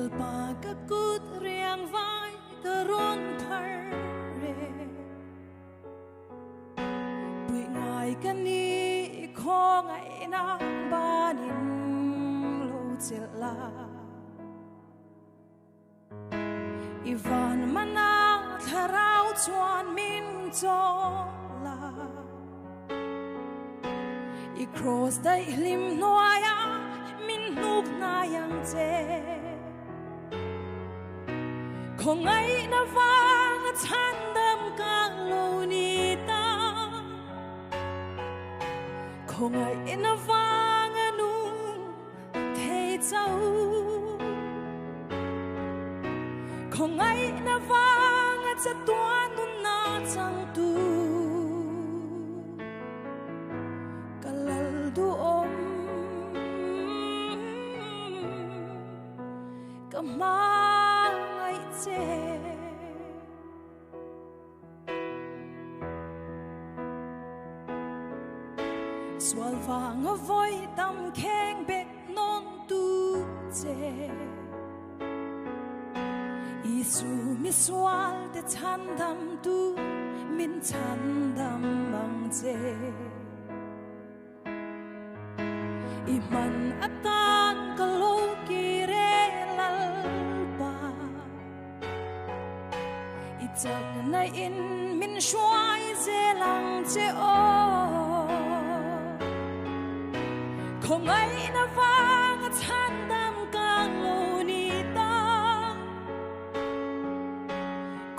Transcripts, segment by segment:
Lalpa ka kut riang vai ka rawn phar e. Puih ngai ka ni i khawngaihna banin lo chelh la. I van mana thlarau chuan min chaw la. I cross daih hlim hnuaia min hnuk hnai ang che. Khawngaihna vanga chhandam ka lo ni ta. Khawngaihna vanga nung thei chauh. Khawngaihna vanga chatuan nunna changtu ka lal duhawm ka hmangaih che. Sual vanga vawi tam kheng bet nawn tu che. Isu mi sual te chhandam tu min chhandam ang che. I hman atan ka lo kir e Lalpa. I chakna in min hruai zel ang che aw. Khawngaihna vanga chhandam ka lo ni ta.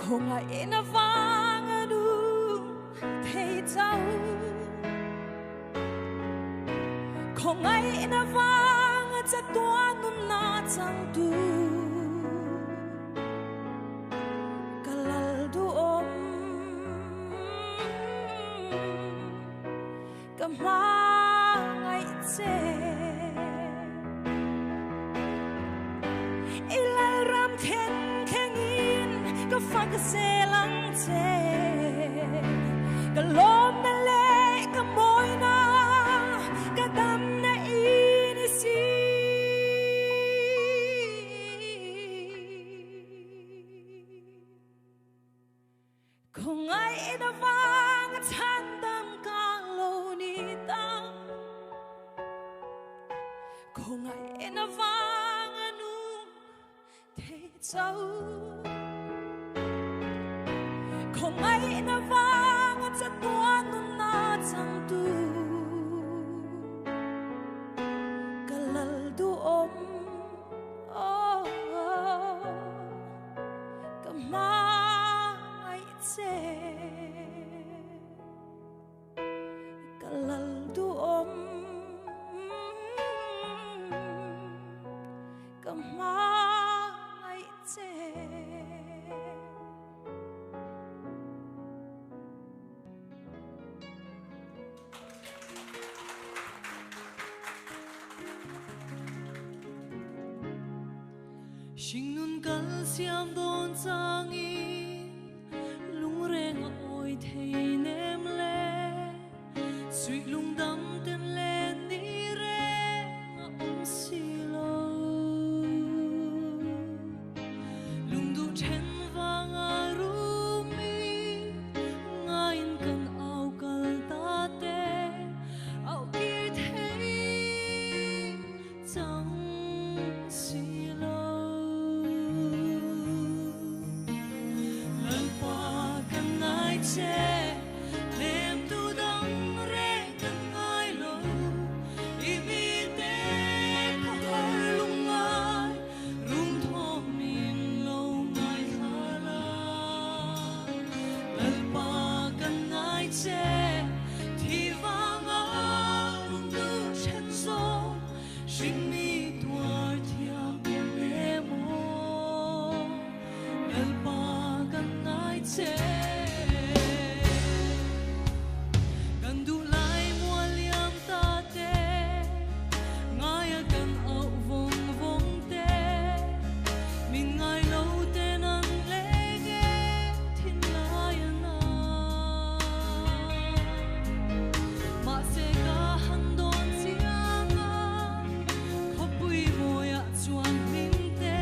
Khawngaihna vanga nung thei chauh. Khawngaihna vanga chatuan nunna changtu ka lal duhawm ka hmangaih che. I lalram thleng thlengin ka fak zel ang che. Ka lawmna leh ka mawina, ka damna i ni si. Khawngaihna vanga chhandam ka lo ni ta. Khawngaihna vanga nung thei chauh. Khawngaihna vanga chatuan nunna changtu ka lal duhawm. Oh, oh. Ka hmangaih che. Ka lal duhawm. Ka hmangaih che. Hringnun kal siam dawn changin lungreng a awi thei nem le. Suih lungdam ten len ni reng a awm si lo. Lungduh then vanga rumi ngaiin kan au kal ta te au kir thei chang si lo. Lalpa kan ngai che, lem tu dang reng kan ngai lo. I mi te khawhar lungngai, rum thawm in lo ngai thla la. Lalpa kan ngai che, thi vanga lungduh then zawng, hringmi tuar thiam em em aw. Lalpa kan ngai che. Kan duh lai mual liam ta te, ngaia kan auh vawng vawng te, min ngai lo ten an leng e thinlai a na. Mahse ka han dawn chiang a, khawpui mawiah chuan hlim te.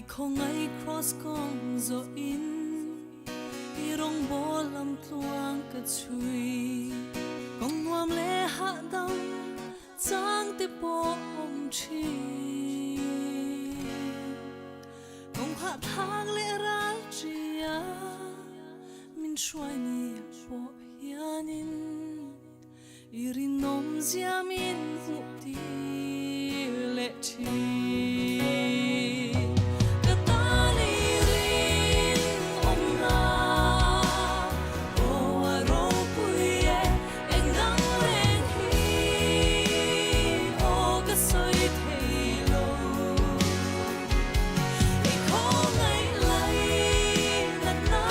I khawngaih Kraws kawng zawhin I rawngbawl lam tluang ka chhui. Kawng nuam leh hahdam chang te pawh awm thin. Kawng hahthlak leh ral tia min hruai ni pawh hianin I rinawm zia min hmuh tir leh thin. Ka tan i rinawmna aw a ropui e, eng dang reng hi aw ka sawi thei lo. I khawngaih lai natna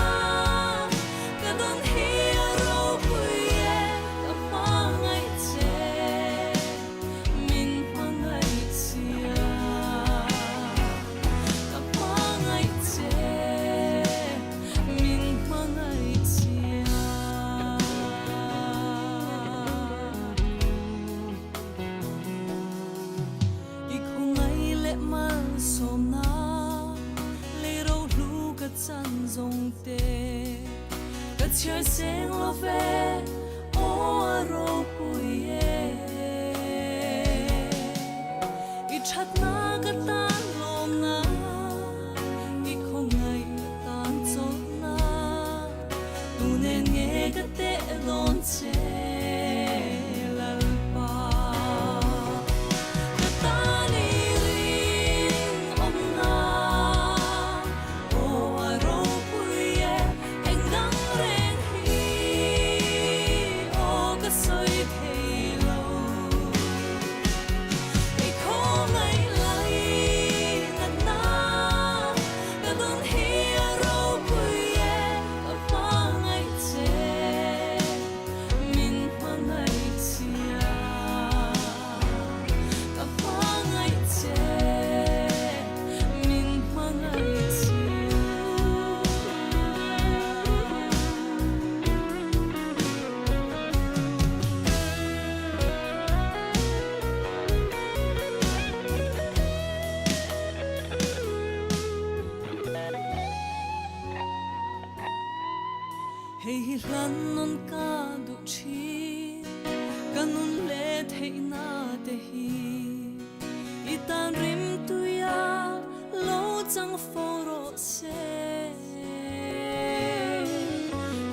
ka dawn hi a ropui e, ka hmangaih che min hmangaih chia. Ka hmangaih che min hmangaih chia. I khawngaih leh malsawmna lei rohlu ka chan zawng te ka chhiar seng lo ve aw a ropui e. I thatna ka tan lawmna i khawngaih ka tan chawlhna tunen nge ka teh dawn che Lalpa. Ka tan i rinawmna aw a ropui e, eng dang reng hi aw ka sawi thei lo. I khawngaih lai natna ka dawn hi a ropui e, ka hmangaih che min hmangaih chia. Ka hmangaih che min hmangaih chia. Hei hi hlan nawn ka duh thin, ka nun leh theihna te hi i tan rim tuia lo chang fo rawh se.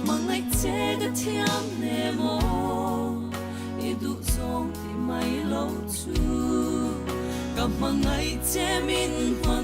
Hmangaih che ka thiam hle maw, i duh zawng ti mai lo chu ka hmangaih che min hmangaih.